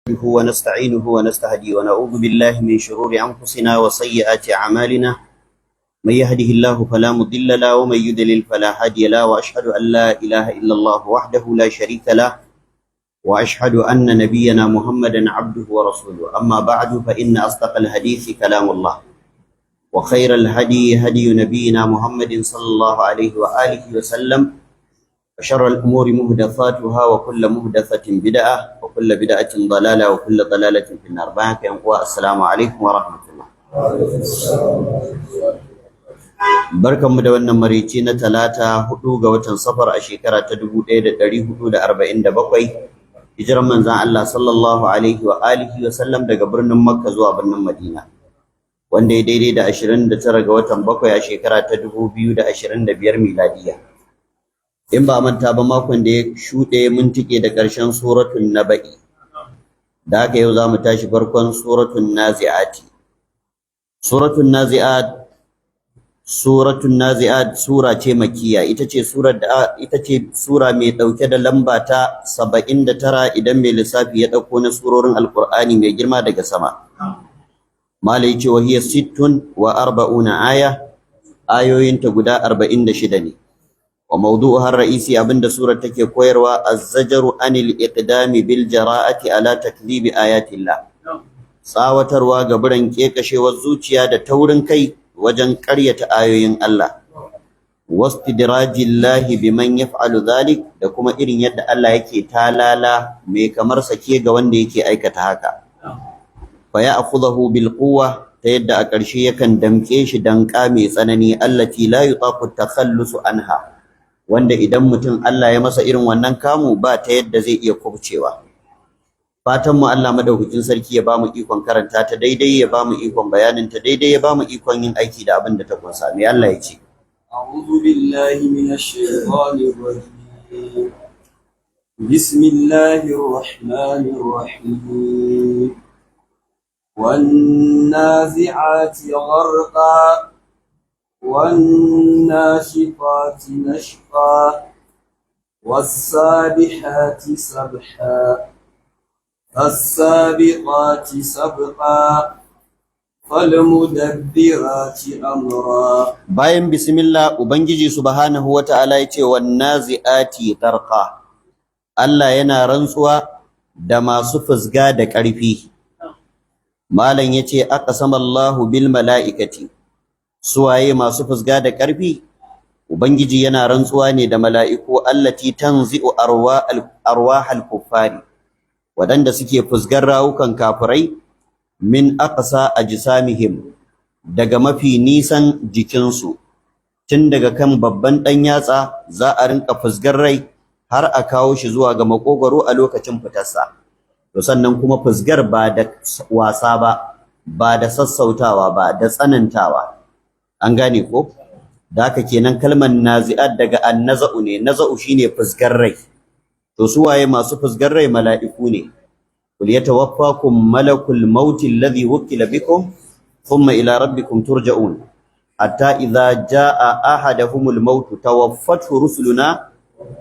نحمده ونستعينه ونستهديه ونعوذ بالله من شرور أنفسنا وسيئات أعمالنا. من يهده الله فلا مضل له ومن يضلل فلا هادي له، وأشهد أن لا إله إلا الله وحده لا شريك له، وأشهد أن نبينا محمدا عبده ورسوله. أما بعد، فإن أصدق الحديث كلام الله، وخير الهدي هدي نبينا محمد صلى الله عليه وآله وسلم، وشر الأمور مهدثاتها، وكل مهدثة بدعة، وكل بدعة ضلالة، وكل ضلالة في النار. بارك السلام عليكم ورحمة الله. Barkanmu da wannan maraice na Talata, 4 ga watan Safar a shekara ta 1447 hijiran manzon Allah sallallahu alaihi wa alihi wa sallam daga birnin Makka zuwa birnin Madina, wanda ya daidai da 29 ga watan bakwai a shekara ta 2025 miladiya. In ba manta ba, makon da ya shuɗe mun tike da ƙarshen Suratul Naba'i, da haka yau za mu tashi farkon Suratul Nazi'ati. Suratul Nazi'at. Suratul Nazi'at sura ce makkiya, ita ce surar da ita ce sura mai dauke da lamba ta 79 idan mai lissafi ya dauko na surorin Alqur'ani mai girma daga sama. Malai ce wa hiya 46 aya, ayoyinta guda 46 ne. Wa mawdu'uha ar-ra'isi, abinda surar take koyarwa, az-zajaru anil iqdami bil jara'ati ala takdhibi ayatillah, tsawatarwa ga biran kekashewar zuciya da taurin kai wajen ƙaryata ayoyin Allah, wastidrajillahi biman yaf'alu dhalik, da kuma irin yadda Allah yake talala mai kamar sake ga wanda yake aikata haka, fa ya'khudhuhu bil quwwa, ta yadda a ƙarshe yakan damƙe shi danƙa mai tsanani, allati la yutaqu takhallusu anha, wanda idan mutum Allah ya masa irin wannan kamu, ba ta yadda zai iya kubcewa. Fatan mu, Allah Madaukakin Sarki ya bamu ikon karanta ta daidai, ya bamu ikon bayanin ta daidai, ya bamu ikon yin aiki da abin da ta kunsa. Me Allah ya ce? أعوذ بالله من الشيطان الرجيم. بسم الله الرحمن الرحيم. والنازعات غرقا، والناشطات نشطا، والسابحات سبحا، فالسابقات سبقا، فالمدبرات أمرا. Bayan bismillah, Ubangiji Subhanahu wata'ala ya ce: wan nazi'ati gharqa. Allah yana rantsuwa da masu fusga da ƙarfi. Malam yace: aqsama Allahu bil mala'ikati. Suwaye masu fusga da ƙarfi? Ubangiji yana rantsuwa ne da mala'iku, allati tanzi'u arwa arwahal kuffari, waɗanda suke fusgar rawukan kafirai, min aqsa ajsamihim, daga mafi nisan jikinsu, tun daga kan babban ɗan yatsa za a rinka fusgar rai har a kawo shi zuwa ga makogwaro a lokacin fitarsa. To sannan kuma fusgar ba da wasa ba, ba da sassautawa ba, da tsanantawa. An gane ko? Da haka kenan kalmar nazi'at daga annaza'u ne. Naza'u shine fusgar rai. To su waye masu fusgar rai? Mala'iku ne. Qul yatawaffakum malakul maut alladhi wukkila bikum, thumma ila rabbikum turja'un, hatta idza jaa ahadahumul maut tawaffathu rusuluna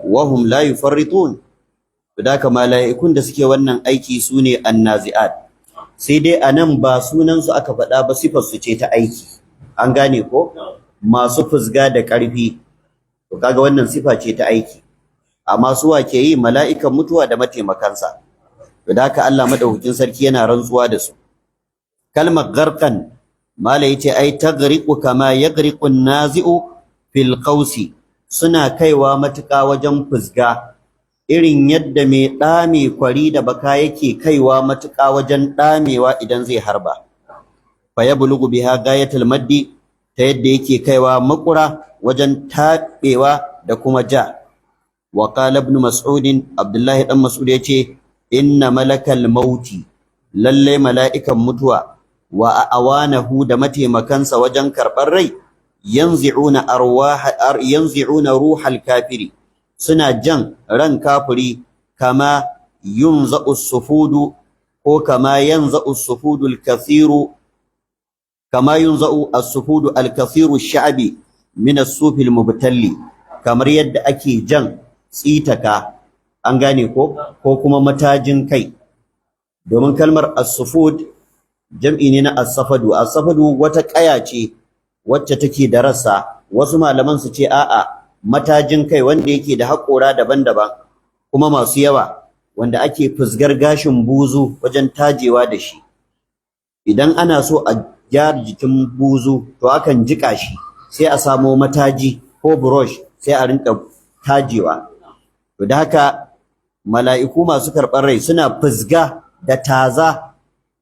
wa hum la yufarritun. Da haka mala'ikun da suke wannan aiki sune annazi'at. Sai dai anan ba sunan su aka faɗa ba, sifar su ce ta aiki. An gane ko? Masu fusga da ƙarfi. To kaga wannan sifa ce ta aiki, amma su wa ke yi? Mala'ikan mutuwa da mataimakansa. To da haka Allah Madaukakin Sarki yana rantsuwa da su. Kalmar gharqan, mala yace: ai taghriqu kama yaghriqu an-nazi'u fil qausi. Suna kaiwa matuƙa wajen fusga irin yadda mai ɗame kwari da baka yake kaiwa matuƙa wajen ɗamewa idan zai harba, fa yablughu biha gayatul maddi, ta yadda yake kaiwa makura wajen taɓewa da kuma ja. Wa qala Ibn Mas'ud, Abdullahi dan Mas'ud yace: inna malakal mauti, lalle mala'ikan mutuwa, wa awanahu, da mataimakansa wajen karɓar rai, yanzi'una arwah yanzi'una ruhal kafiri, suna jan ran kafiri, kama yunza'u sufudu, ko kama yanza'u sufudu al-kathiru, kama yunza'u as-sufudu al-kathiru ash-sha'bi min as-sufi al-mubtalli, kamar yadda ake jan tsitaka, an gane ko, ko kuma matajin kai. Domin kalmar as-sufud jam'i ne na as-safadu. As-safadu wata ƙaya ce wacce take da rassa. Wasu malaman su ce a'a, matajin kai wanda yake da haƙora daban-daban kuma masu yawa, wanda ake fusgar gashin buzu wajen tajewa da shi. Idan ana so a gyara jikin buzu, to akan jiƙa shi, sai a samo mataji ko brush, sai a rinka tajewa. To da haka mala'iku masu karɓar rai suna fusga da taza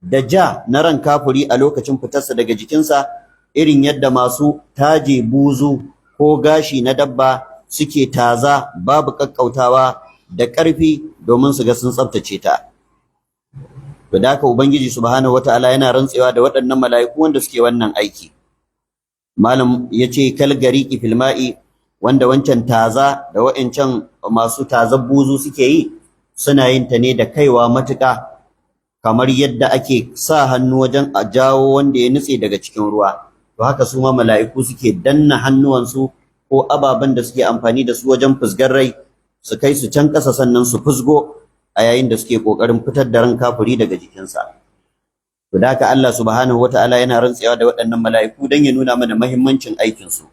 da ja na ran kafuri a lokacin fitarsa daga jikinsa, irin yadda masu taje buzu ko gashi na dabba suke taza babu ƙaƙƙautawa da ƙarfi domin su ga sun tsaftace ta. To da haka Ubangiji subhanahu wataala yana rantsewa da waɗannan mala'iku wanda suke wannan aiki. Malam yace kal gariqi fil ma'i, wanda wancan taza da wa'ancan masu tazar buzu suke yi, suna yin ta ne da kaiwa matuƙa, kamar yadda ake sa hannu wajen a jawo wanda ya nutse daga cikin ruwa. To haka su ma mala'iku suke danna hannuwansu ko ababen da suke amfani da su wajen fusgar rai, su kai su can ƙasa, sannan su fusgo a yayin da suke ƙoƙarin fitar da ran kafiri daga jikinsa. To da haka Allah subhanahu wataala yana rantsewa da waɗannan mala'iku don ya nuna mana muhimmancin aikinsu.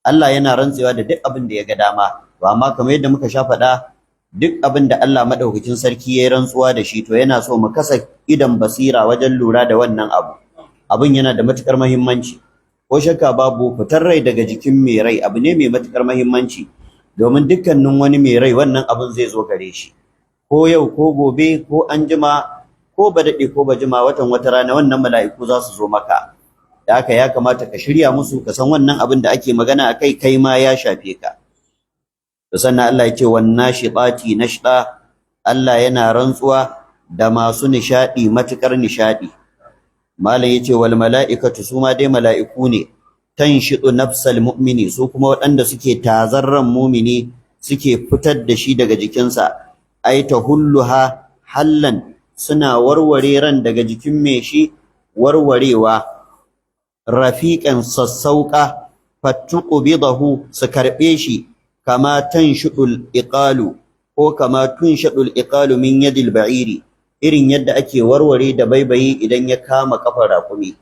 Allah yana rantsewa da duk abin da ya ga dama, to amma kamar yadda muka sha faɗa, duk abin da Allah madaukakin sarki ya yi rantsuwa da shi, to yana so mu kasa idon basira wajen lura da wannan abu. Abin yana da matukar muhimmanci. Ko shakka babu, fitar rai daga jikin mai rai abu ne mai matukar muhimmanci, domin dukkanin wani mai rai wannan abin zai zo gare shi. Ko yau ko gobe ko anjima ko ba daɗe ko ba jima, watan wata rana wannan mala'iku za su zo maka. Da haka ya kamata ka shirya musu, ka san wannan abin da ake magana a kai, kai ma ya shafe ka. To sannan Allah ya ce wan nashiqati nashda, Allah yana rantsuwa da masu nishadi matukar nishadi. Malam yace wal mala'ikatu, su ma dai mala'iku ne, tanshidu nafsal mu'mini, su kuma waɗanda suke tazarran mumini, suke fitar da shi daga jikinsa, ai tahulluha hallan, suna warware ran daga jikin mai shi warwarewa rafiqan, sassauƙa, fattuqbidahu, su karɓe shi, kama tanshudul iqalu ko kama tunshadul iqalu min yadil ba'iri, irin yadda ake warware da baibayi idan ya kama kafar raƙumi.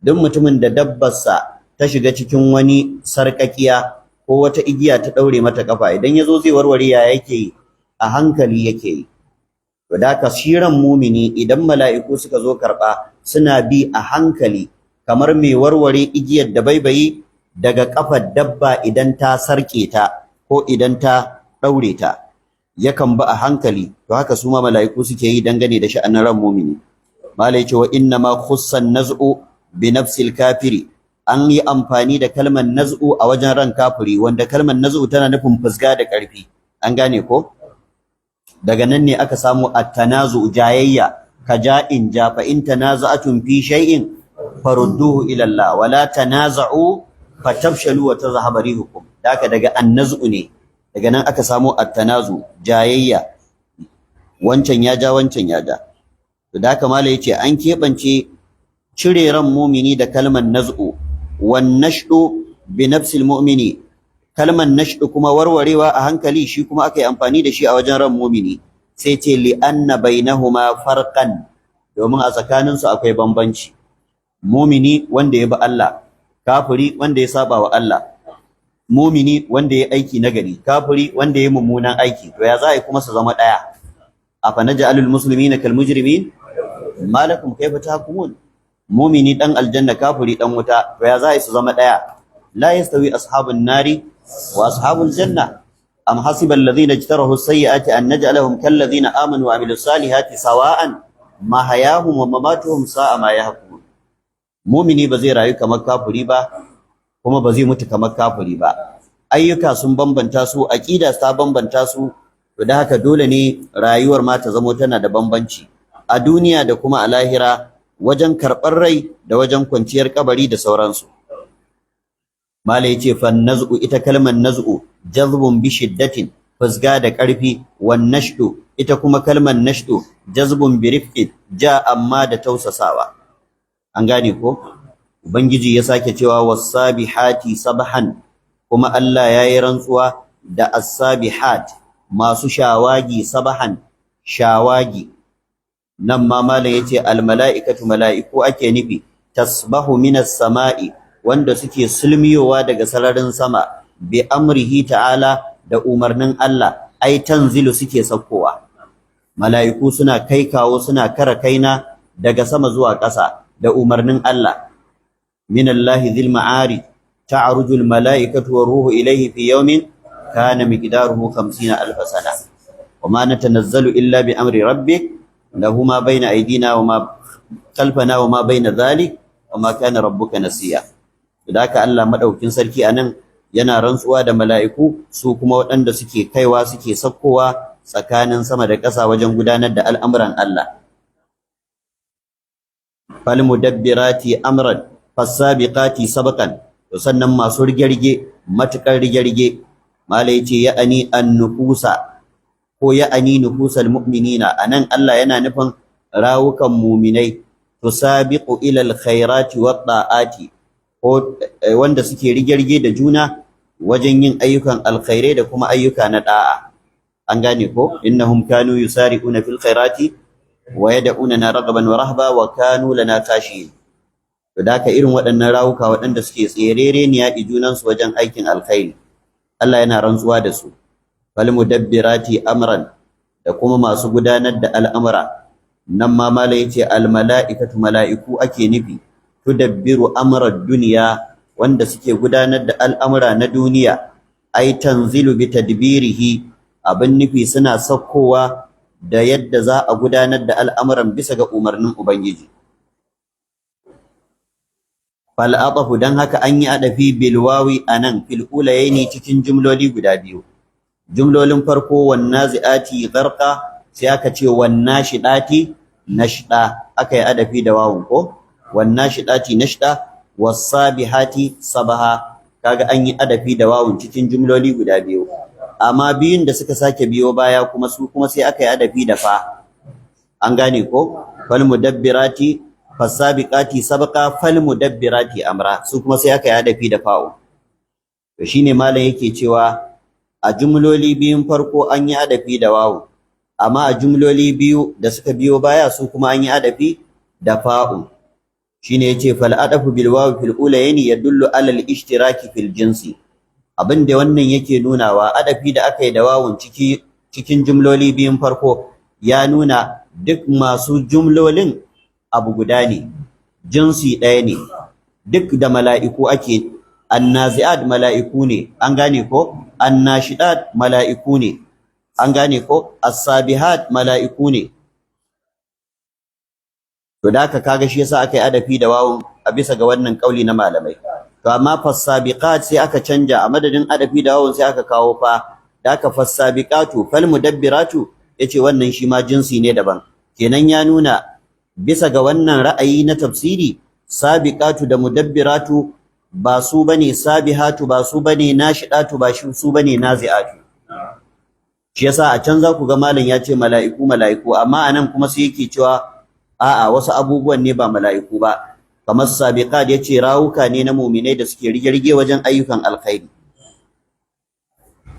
Duk mutumin da dabbarsa ta shiga cikin wani sarƙaƙiya ko wata igiya ta ɗaure mata kafa, idan ya zo zai warware, ya yake yi? A hankali yake yi. To da haka shi ran mumini, idan mala'iku suka zo karɓa, suna bi a hankali kamar mai warware igiyar da baibayi daga kafar dabba idan ta sarƙe ta ko idan ta ɗaure ta, yakan bi a hankali. To haka su ma mala'iku suke yi dangane da sha'anin ran mumini. Malai ce wa inna ma khussan naz'u bi nafsil kafiri, an yi amfani da kalmar naz'u a wajen ran kafiri, wanda kalmar naz'u tana nufin fusga da ƙarfi, an gane ko? Daga nan ne aka samu at-tanazu, jayayya, ka ja'in ja, fa in tanaza'tum fi shay'in farudduhu ila Allah, wala tanaza'u fatafshalu wa tadhhabu rihukum. Daka daga annazu ne, daga nan aka samu at-tanazu, jayayya, wancan ya ja, wancan ya ja. To da haka malai yace an keɓance cire ran mumini da kalmar naz'u, wan nashdu bi nafsil mu'mini, kalmar nashdu kuma warwarewa a hankali, shi kuma aka yi amfani da shi a wajen ran mumini. Sai ce li anna bainahuma farqan, domin a tsakaninsu akwai bambanci. Mumini wanda ya bi Allah, kafiri wanda ya saba wa Allah. Mumini wanda ya aiki nagari, kafiri wanda ya mummunan aiki, to ya za a yi kuma su zama ɗaya? Afa naj'alul muslimina kal mujrimin, malakum kaifa tahkumun? Mumini dan aljanna, kafiri dan wuta, to ya za a yi su zama ɗaya? La yastawi ashabun nari wa ashabul janna. Am hasiba alladhina ijtarahu as-sayyi'ati an naj'alahum kal ladhina amanu wa amilus salihati sawa'an mahayahum wa mamatuhum sa'a ma yahkumun. Mumini ba zai rayu kamar kafiri ba, kuma ba zai mutu kamar kafiri ba. Ayyuka sun bambanta su, aqida ta bambanta su. To da haka dole ne rayuwar ma ta zamo tana da bambanci a duniya da kuma a lahira, wajen karɓar rai da wajen kwanciyar kabari da sauransu. Malai yace fan naz'u, ita kalmar naz'u, jazbun bi shiddatin, fusga da ƙarfi, wan nashdu, ita kuma kalmar nashdu, jazbun bi rifqin, ja amma da tausasawa, an gane ko? Ubangiji ya sake cewa wasabihati sabhan, kuma Allah ya yi rantsuwa da as-sabihat, masu shawagi, sabahan, shawagi. Nan ma malam yace al mala'ikatu, mala'iku ake nufi, tasbahu minas sama'i, wanda suke sulmiyowa daga sararin sama, bi amrihi ta'ala, da umarnin Allah, ai tanzilu, suke saukowa. Mala'iku suna kai kawo, suna kara kaina daga sama zuwa ƙasa da umarnin Allah. Minallahi dhil ma'arij ta'ruju al mala'ikatu wa ruhu ilayhi fi yawmin kana miqdaruhu 50 alf sana. Wama natanazzalu illa bi amri rabbik lahu ma bayna aydina wa ma khalfana wa ma bayna dhalik wa ma kana rabbuka nasiya. Da haka Allah madaukin sarki anan yana rantsuwa da mala'iku, su kuma waɗanda suke kaiwa suke sakkowa tsakanin sama da ƙasa wajen gudanar da al'amuran Allah. Fal mudabbirati amran fasabiqati sabqan. To sannan masu rige-rige, matukar rige-rige, mala yace ya'ani an-nufusa ko ya'ani nufusal mu'minina. Anan Allah yana nufin rawukan muminai, tusabiqu ila al-khairati wat-ta'ati, ko wanda suke rige-rige da juna wajen yin ayyukan alkhairai da kuma ayyuka na da'a. An gane ko? Innahum kanu yusari'una fil khairati wa yad'unana ragaban wa rahba wa kanu lana khashiyin. To da haka irin waɗannan rawuka waɗanda suke tserere ne yaɗi junansu wajen aikin alkhairi, Allah yana rantsuwa da su. Fal mudabbirati amran, da kuma masu gudanar da al'amura. Nan ma malai yace al mala'ikatu, mala'iku ake nufi, tudabbiru amra duniya, wanda suke gudanar da al'amura na duniya, ai tanzilu bi tadbirihi, abin nufi suna sakkowa da yadda za a gudanar da al'amuran bisa ga umarnin Ubangiji. Fal'atafu, don haka an yi adafi, bilwawi a nan fil ulayaini, cikin jumloli guda biyu. Jumlolin farko, wannan zi'ati gharqa, sai aka ce wannan shiɗati nashɗa, aka yi adafi da wawun ko? Wannan shiɗati nashɗa, wasabihati sabaha, kaga an yi adafi da wawun cikin jumloli guda biyu. Amma biyun da suka sake biyo baya kuma, su kuma sai aka yi adafi da fa. An gane ko? Fal mudabbirati fasabiqati sabqa fal mudabbirati amra, su kuma sai aka yi adafi da fa'u. To shine malam yake cewa a jumloli biyun farko an yi adafi da wawu, amma a jumloli biyu da suka biyo baya, su kuma an yi adafi da fa'u. Shine yace fal adafu bil wawi fil ulayni yadullu ala al ishtiraki fil jinsi. Abin da wannan yake nunawa, adafi da aka yi da wawun ciki cikin jumloli biyun farko ya nuna duk masu jumlolin abu guda ne, jinsi ɗaya ne, duk da mala'iku ake. Annazi'at mala'iku ne, an gane ko? Annashidat mala'iku ne, an gane ko? As-sabihat mala'iku ne. To da haka kaga shi yasa aka yi adafi da wawun a bisa ga wannan kauli na malamai. To amma fasabiqat sai aka canja, a madadin adafi da wawun sai aka kawo fa. Da aka fasabiqatu fal mudabbiratu, yace wannan shi ma jinsi ne daban. Kenan ya nuna bisa ga wannan ra'ayi na tafsiri, sabiqatu da mudabbiratu ba su bane sabihatu, ba su bane nashidatu, ba su bane nazi'atu. Shi yasa a can za ku ga malam ya ce mala'iku mala'iku, amma anan kuma sai yake cewa a'a, wasu abubuwan ne ba mala'iku ba, kamar sabiqat, yace rawuka ne na mu'minai da suke rige-rige wajen ayyukan alkhairi.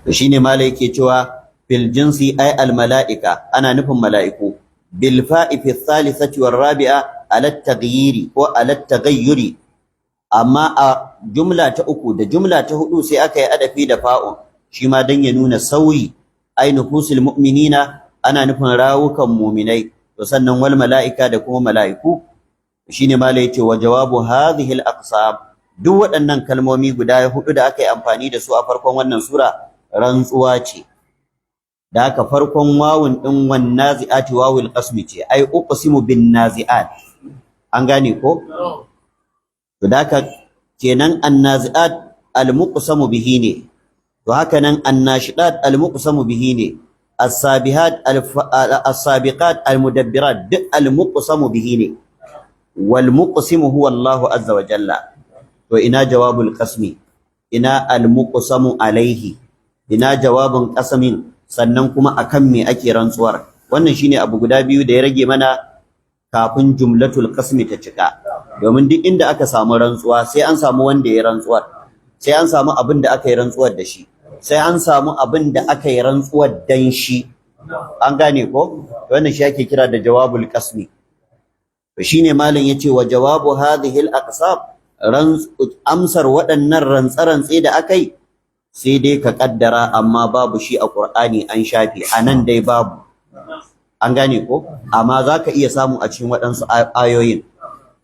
To shine malai yake cewa fil jinsi, ay al mala'ika, ana nufin mala'iku, bil fa'i fi thalithati war rabi'a ala taghyiri ko ala taghayyuri. Amma a jumla ta uku da jumla ta hudu sai aka yi adafi da fa'un, shi ma dan ya nuna sauyi, ay nufusul mu'minina, ana nufin rawukan mu'minai, to sannan wal mala'ika, da kuma mala'iku. Shine malai yace wa jawabu hadhihi al aqsam, duk waɗannan kalmomi guda hudu da aka yi amfani da su a farkon wannan sura rantsuwa ce. Da haka farkon wawun din wan nazi'ati wawul qasmi ce, ai uqsimu bin nazi'at. An gane ko? To da haka kenan annazi'at al muqsamu bihi ne. To haka nan annashidat al muqsamu bihi ne, as-sabihat, as-sabiqat, al-mudabbirat, duk al muqsamu bihi ne. Wal muqsimu huwa Allahu azza wa jalla. To ina jawabul qasmi? Ina al muqsamu alaihi? Ina jawabin qasamin? Sannan kuma akan me ake rantsuwar? Wannan shine abu guda biyu da ya rage mana kafin jumlatul qasmi ta cika. Domin duk inda aka samu rantsuwa, sai an samu wanda ya rantsuwar, sai an samu abin da aka yi rantsuwar da shi, sai an samu abin da aka yi rantsuwar dan shi. An gane ko? Wannan shi ake kira da jawabul qasmi. To shine malam yace wa jawabu hadhihi al-aqsam, amsar waɗannan rantsarantse da akai, sai dai ka kaddara, amma babu shi a Qur'ani, an shafe anan dai babu. An gane ko? Amma zaka iya samu a cikin waɗansu ayoyin,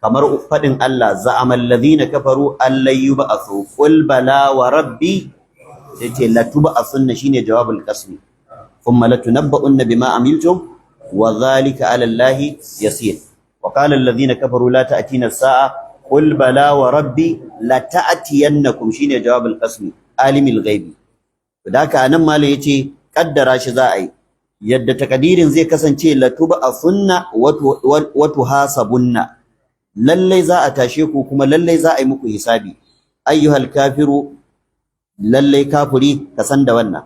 kamar faɗin Allah: "Za'amal ladhina kafaru an lan yub'athu qul bala wa rabbi", sai ce "latub'athunna", shine jawabul qasmi, "thumma latunabba'unna bima amiltum wa dhalika 'ala Allahi yasir". Wa qala alladhina kafaru la ta'tina as-sa'a qul bala wa rabbi lata'tiyannakum, shine jawabul qasmi, alimil ghaibi. Da haka anan malam yace kaddara shi za a yi, yadda takadirin zai kasance "latub'athunna wa tuhasabunna", lallai za a tashe ku kuma lallai za a yi muku hisabi. Ayyuhal kafiru, lallai kafiri ka san da wannan.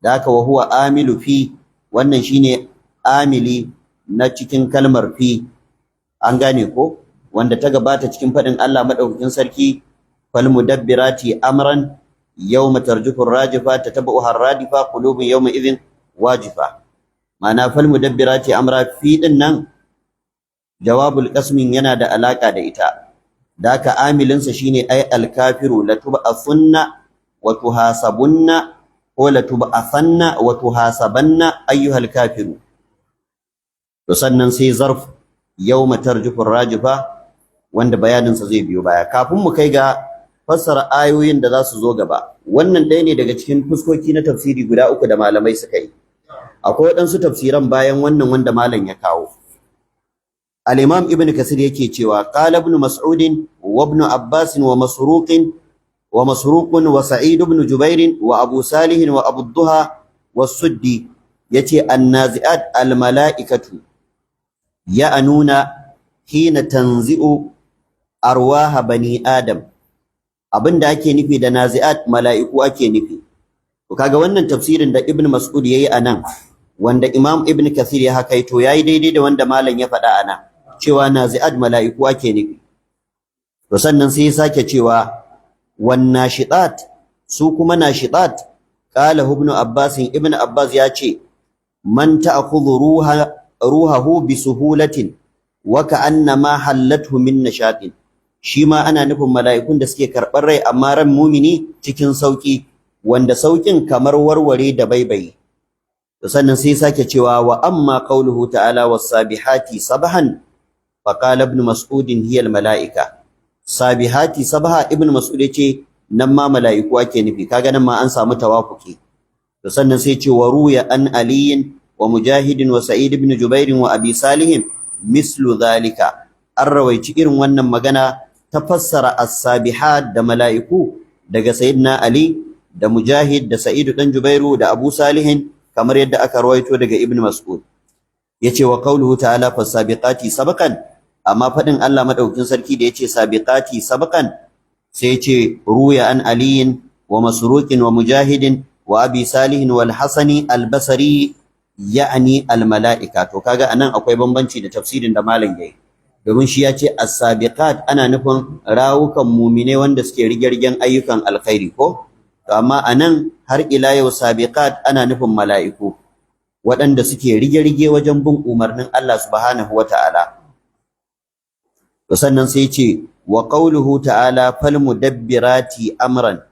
Da haka wa huwa amilu fi, wannan shine amili na cikin kalmar fi. An gane ko? Wanda ta gabata cikin faɗin Allah madaukakin sarki: "Fal mudabbirati amran yawma tarjufu rajifa tatabu'uha radifa qulubun yawma idhin wajifa". Ma'ana fal mudabbirati amra, fi din nan jawabul qasmin yana da alaka da ita. Da haka amilinsa shine ay alkafiru latub'athunna wa tuhasabunna, ko latub'athanna wa tuhasabanna ayyuhal kafiru. To sannan sai zarf yawma tarjufu rajifa, wanda bayaninsa zai biyo baya kafin mu kai ga fassara ayoyin da za su zo gaba. Wannan ɗaya ne daga cikin fuskoki na tafsiri guda uku da malamai suka yi. Akwai waɗansu tafsiran bayan wannan wanda malam ya kawo. Al-imam Ibn Kasir yake cewa: "Qala Ibn Mas'ud wa Ibn Abbas wa Masruq wa Sa'id ibn Jubair wa Abu Salih wa Abu Duha wa Suddi", yace an-nazi'at al-mala'ikatu ya'nuna hina tanzi'u arwaha bani Adam. Abinda ake nufi da nazi'at, mala'iku ake nufi. To kaga wannan tafsirin da Ibn Mas'ud yayi anan, wanda Imam Ibn Kathir ya hakaito, yayi daidai da wanda malam ya faɗa anan, cewa nazi'at mala'iku ake nufi. To sannan sai ya sake cewa wan nashitat, su kuma nashitat, qala Ibn Abbas, Ibn Abbas ya ce man ta'khudhu ruhahu bi suhulatin wa ka'annama hallathu min nashatin. Shi ma ana nufin mala'ikun da suke karɓar rai, amma ran mumini cikin sauki, wanda saukin kamar warware da baibayi. To sannan sai sake cewa wa amma qauluhu ta'ala was-sabihati sabhan, faqala Ibn Mas'ud hiya al-mala'ika. Sabihati sabha, Ibn Mas'ud yace nan ma mala'iku ake nufi. Kaga nan ma an samu tawafuki. To sannan sai ce wa ruya an aliyin wa Mujahidin wa Sa'id ibn Jubair wa Abi Salih mislu dhalika. An rawaici irin wannan magana ta fassara as-sabihat da mala'iku daga Sayyidina Ali da Mujahid da Sa'id dan Jubairu da Abu Salihin, kamar yadda aka rawaito daga Ibn Mas'ud. Yace wa qauluhu ta'ala fas-sabiqati sabaqan, amma fadin Allah madaukakin sarki da yace sabiqati sabaqan, sai yace ruya an aliyin wa Masruqin wa Mujahidin wa Abi Salihin wal Hasani al-Basri ya'ni al-mala'ika. To kaga anan akwai bambanci da tafsirin da malam yayi, domin shi ya ce as-sabiqat ana nufin rawukan mumine wanda suke rigirgen ayyukan alkhairi ko? To amma anan har ila yau sabiqat ana nufin mala'iku waɗanda suke rige-rige wajen bin umarnin Allah subhanahu wata'ala. To sannan sai ce wa qawluhu ta'ala fal mudabbirati amran,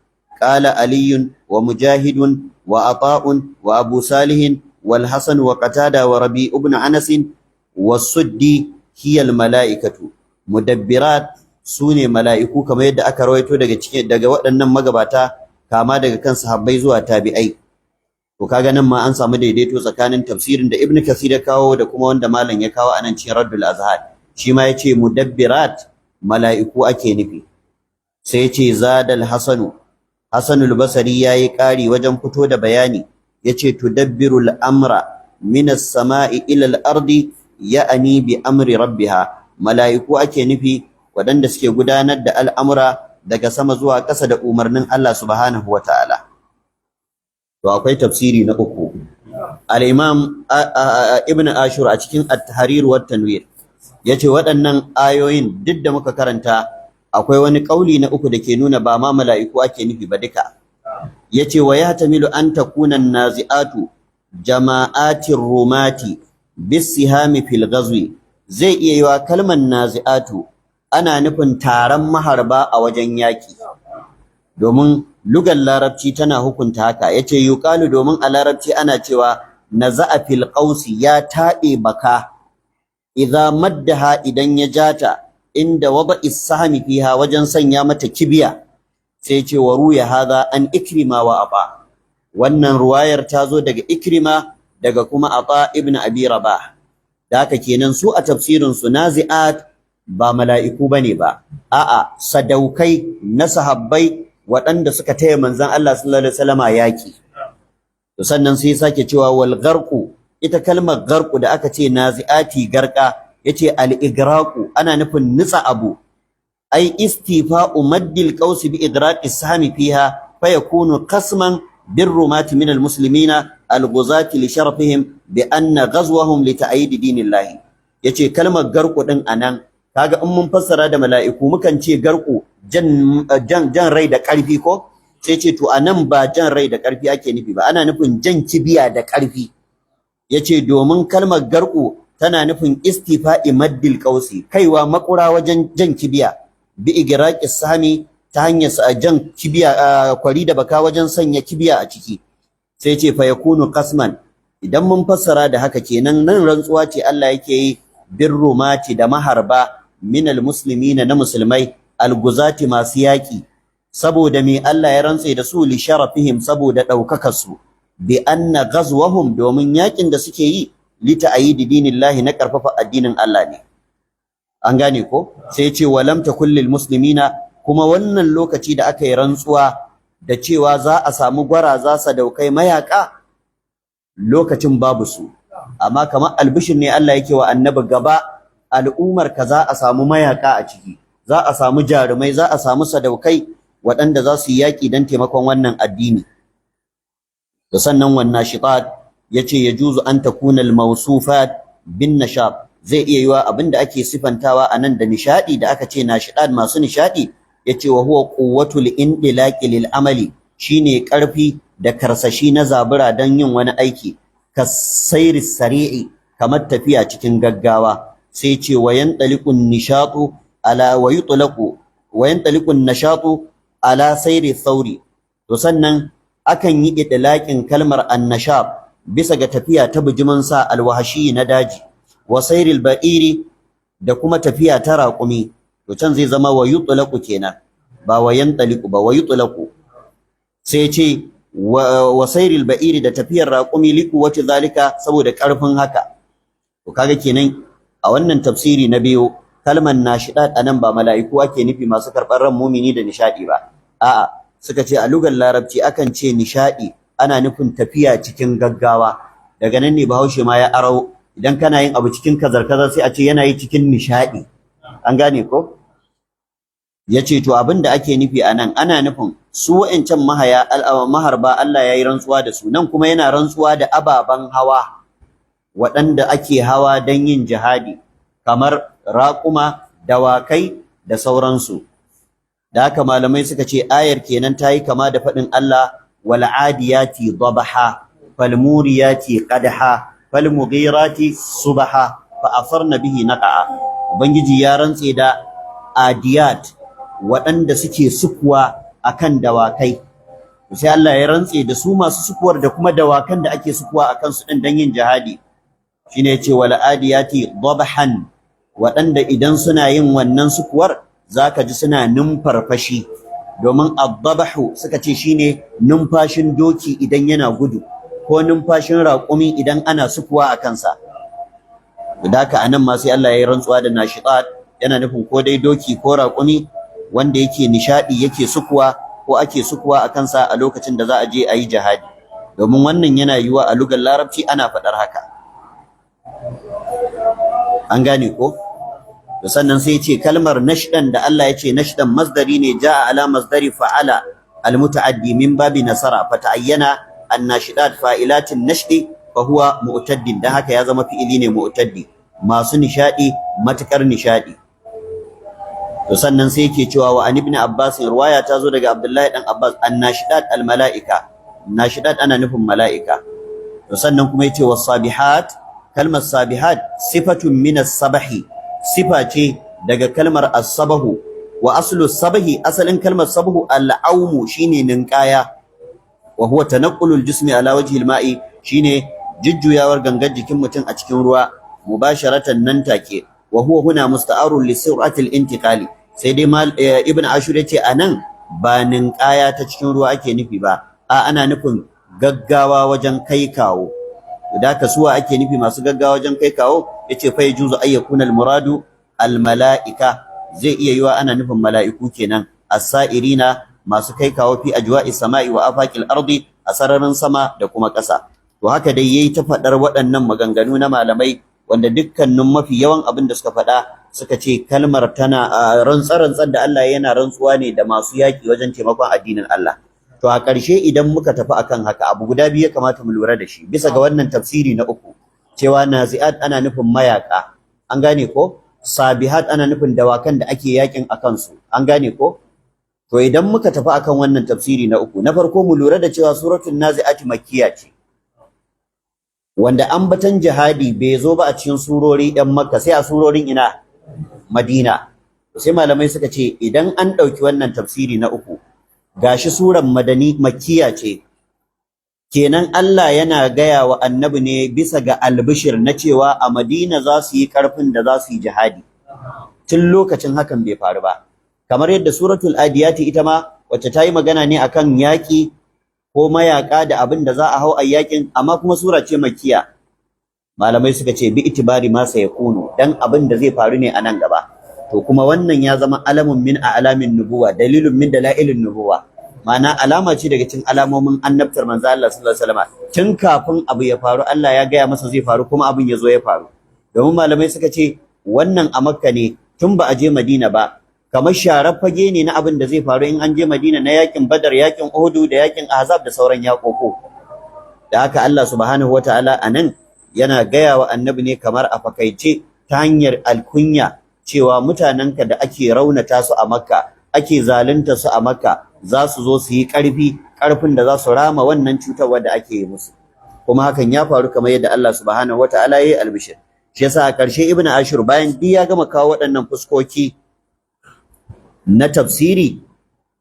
qala Aliyun wa Mujahidun wa Ata'un wa Abu Salihin wal Hasan wa Qatada wa Rabi ibn Anas wa Suddi hiya al mala'ikatu. Mudabbirat sune mala'iku, kamar yadda aka rawaito daga cikin daga waɗannan magabata, kama daga kan sahabbai zuwa tabi'ai. To kaga nan ma an samu daidaito tsakanin tafsirin da Ibn Kathir ya kawo da kuma wanda malam ya kawo anan cikin Raddul Azhan. Shi ma yace mudabbirat mala'iku ake nufi. Sai yace zadal Hasanu, Hasanul Basri yayi ƙari wajen fito da bayani, yace tudabbirul amra minas sama'i ila al-ardi ya'ani bi amri rabbiha. Mala'iku ake nufi waɗanda suke gudanar da al'amura daga sama zuwa ƙasa da umarnin Allah subhanahu wata'ala. To akwai tafsiri na uku. Al-imam Ibn Ashur a cikin At-Tahrir wa Tanwir yace waɗannan ayoyin duk da muka karanta, akwai wani kauli na uku da ke nuna ba ma mala'iku ake nufi ba duka. Yace wa yahtamilu an takuna an-nazi'atu jama'atir rumati bisihami fil ghazwi. Zai iya yiwa kalmar nazi'atu ana nufin taron maharba a wajen yaki, domin lugar larabci tana hukunta haka. Yace yuqalu, domin a larabci ana cewa naza'a fil qausi, ya taɓe baka, idza maddaha, idan ya jata, inda wada sahmi fiha, wajen sanya mata kibiya. Sai ce wa ruya hadha an Ikrima wa Ata, wannan ruwayar ta zo daga Ikrima daga kuma Ata ibn Abi Rabah. Da haka kenan su a tafsirin su nazi'at ba mala'iku bane ba, a'a, sadaukai na sahabbai waɗanda suka taya manzon Allah sallallahu alaihi wasallama yaki. To sannan sai sake cewa wal gharqu, ita kalmar gharqu da aka ce nazi'ati garqa, yace al igraqu, ana nufin nutsa abu, ai istifa'u maddil qausi bi igraqi sahmi fiha, fayakunu qasman birrumati min al muslimina al ghuzati li sharafihim bi anna ghazwahum li ta'yid dinillahi. Yace kalmar garqu din anan, kaga in mun fassara da mala'iku mukan ce garqu jan jan jan rai da karfi ko? Sai ce to anan ba jan rai da karfi ake nufi ba, ana nufin jan kibiya da karfi. Yace domin kalmar garku tana nufin istifa'i maddil qausi, kaiwa makura wajen jan kibiya, bi igraqis sahmi, ta hanyar jan kibiya, kwari da baka wajen sanya kibiya a ciki. Sai ce fa yakunu qasman, idan mun fassara da haka kenan nan rantsuwa ce Allah yake yi, birrumati, da maharba, minal muslimina, na musulmai, alguzati, masu yaki. Saboda me Allah ya rantse da su? Li sharafihim, saboda ɗaukakar su, bi anna ghazwahum, domin yakin da suke yi, li ta'yidi dinillahi, na karfafa addinin Allah ne. An gane ko? Sai ya ce walam takul lil muslimina, kuma wannan lokaci da aka yi rantsuwa da cewa za a samu gwaraza sadaukai mayaka, lokacin babu su, amma kamar albishir ne Allah yake wa annabi, gaba al'ummar ka za a samu mayaka a ciki, za a samu jarumai, za a samu sadaukai waɗanda za su yi yaƙi don taimakon wannan addini. Da sannan wannan shitat, yace yajuzu an takuna al-mawsufat bin nashat, zai iya yiwa abinda ake sifantawa anan da nishadi da aka ce nashidat, masu nishadi. Yace wa huwa quwwatul indilaqi lil amali, shine karfi da karsashi na zabura don yin wani aiki, kasairi sari'i, kamar tafiya cikin gaggawa. Sai ce wa yantaliqun nishatu ala wa yutlaqu wa yantaliqun nashatu ala sairi thauri. To sannan akan yi idlaqin kalmar annashab bisa ga tafiya ta bijimin sa alwahashi na daji, wa sairil ba'iri, da kuma tafiya ta raƙumi. To can zai zama wa yutlaqu kenan, ba wa yantaliqu ba, wa yutlaqu. Sai ce wa sairil ba'iri, da tafiyar raƙumi, liquwati zalika, saboda ƙarfin haka. To kaga kenan a wannan tafsiri na biyu, kalmar nashidat anan ba mala'iku ake nufi masu karɓar ran mumini da nishadi ba, a'a, suka ce a lugar larabci akan ce nishadi ana nufin tafiya cikin gaggawa. Daga nan ne Bahaushe ma ya aro, idan kana yin abu cikin kazar-kazar sai a ce yana yi cikin nishadi. An gane ko? Yace to abin da ake nufi anan, ana nufin su wa'ancan mahaya maharba Allah yayi rantsuwa da su, nan kuma yana rantsuwa da ababan hawa waɗanda ake hawa don yin jihadi, kamar raƙuma, dawakai da sauransu. Da haka malamai suka ce ayar kenan ta yi kama da faɗin Allah wal adiyati dabaha fal muriyati qadha fal mughirati subaha fa asarna bihi naqa'a. Ubangiji ya rantse da adiyat, waɗanda suke sukuwa akan dawakai. Sai Allah ya rantse da su masu sukuwar da kuma dawakan da ake sukuwa akan su din dan yin jihadi. Shine yace wal adiyati dabhan, waɗanda idan suna yin wannan sukuwar zaka ji suna numfarfashi, domin addabahu suka ce shine numfashin doki idan yana gudu, ko numfashin raƙumi idan ana sukuwa a kansa. Da haka anan ma sai Allah ya yi rantsuwa da nashitat, yana nufin ko dai doki ko raƙumi wanda yake nishadi, yake sukuwa ko ake sukuwa a kansa a lokacin da za a je a yi jihadi, domin wannan yana yiwuwa a lugar larabci ana faɗar haka. An gane ko? To sannan sai ya ce kalmar nashdan da Allah ya ce nashdan masdari ne, jaa ala masdari fa'ala almutaaddi min babi nasara, fata'ayyana annashidat fa'ilatin nashdi fa huwa mu'taddin, dan haka ya zama fi'ili ne mu'taddi, masu nishadi, matukar nishadi. To sannan sai yake cewa wa an ibn Abbas, riwaya ta zo daga Abdullahi dan Abbas, annashidat almala'ika, nashidat ana nufin mala'ika. To sannan kuma yace wasabihat, kalmar sabihat sifatun min as-sabahi, sifa ce daga kalmar as-sabahu. Wa aslu sabahi, asalin kalmar sabahu al-aumu, shine ninkaya. Wa huwa tanaqqulul jismi ala wajhi al-ma'i, shine jujjuyawar gangar jikin mutum a cikin ruwa, mubasharatan, nan take. Wa huwa huna musta'arun li sur'ati al-intiqali. Sai dai Ibn Ashur yace anan ba ninkaya ta cikin ruwa ake nufi ba, a ana nufin gaggawa wajen kai kawo. Da kasuwa ake nufi masu gaggawa wajen kai kawo. Yace fa yajuzu ayyakuna al-muradu al-mala'ika, zai iya yiwa ana nufin mala'iku kenan, as-sa'irina, masu kai kawo, fi ajwa'i sama'i wa afaqil ardi, a sararin sama da kuma ƙasa. To haka dai yayi ta faɗar waɗannan maganganu na malamai, wanda dukkanin mafi yawan abin da suka faɗa, suka ce kalmar tana rantsa-rantsar da Allah yana rantsuwa ne da masu yaƙi wajen taimakon addinin Allah. To a ƙarshe, idan muka tafi akan haka, abu guda biyu ya kamata mu lura da shi bisa ga wannan tafsiri na uku, cewa nazi'at ana nufin mayaka, an gane ko? Sabihat ana nufin dawakan da ake yakin akan su, an gane ko? To idan muka tafi akan wannan tafsiri na uku, na farko mu lura da cewa suratul nazi'at makkiya ce, wanda ambatan jihadi bai zo ba a cikin surori ɗan Makka, sai a surorin ina? Madina. Sai malamai suka ce idan an ɗauki wannan tafsiri na uku, gashi suran madani makkiya ce, kenan Allah yana gaya wa annabi ne bisa ga albishir na cewa a Madina za su yi ƙarfin da za su yi jihadi, tun lokacin hakan bai faru ba. Kamar yadda suratul adiyati ita ma, wacce ta yi magana ne akan yaƙi ko mayaka da abin da za a hau a yaƙin, amma kuma sura ce makkiya. Malamai suka ce bi itibari ma sayakunu, dan abin da zai faru ne a nan gaba. To kuma wannan ya zama alamun min a'lamin nubuwa, dalilun min dalailin nubuwa, ma'ana alama ce daga cikin alamomin annabtar manzo Allah sallallahu alaihi wasallam. Tun kafin abu ya faru Allah ya gaya masa zai faru, kuma abin ya zo ya faru. Domin malamai suka ce wannan a Makka ne, tun ba a je Madina ba, kamar sharar fage ne na abin da zai faru in an je Madina na yakin Badar, yakin Uhud da yakin Ahzab da sauran yakoko. Da haka Allah subhanahu wataala anan yana gaya wa annabi ne kamar a fakaice ta hanyar alkunya cewa mutanenka da ake raunata su a Makka, ake zalunta su a Makka, za su zo su yi ƙarfi, ƙarfin da za su rama wannan cutarwa da ake yi musu. Kuma hakan ya faru kamar yadda Allah subhanahu wataala ya yi albishir. Shi yasa a ƙarshe Ibn Ashur, bayan duk ya gama kawo waɗannan fuskoki na tafsiri,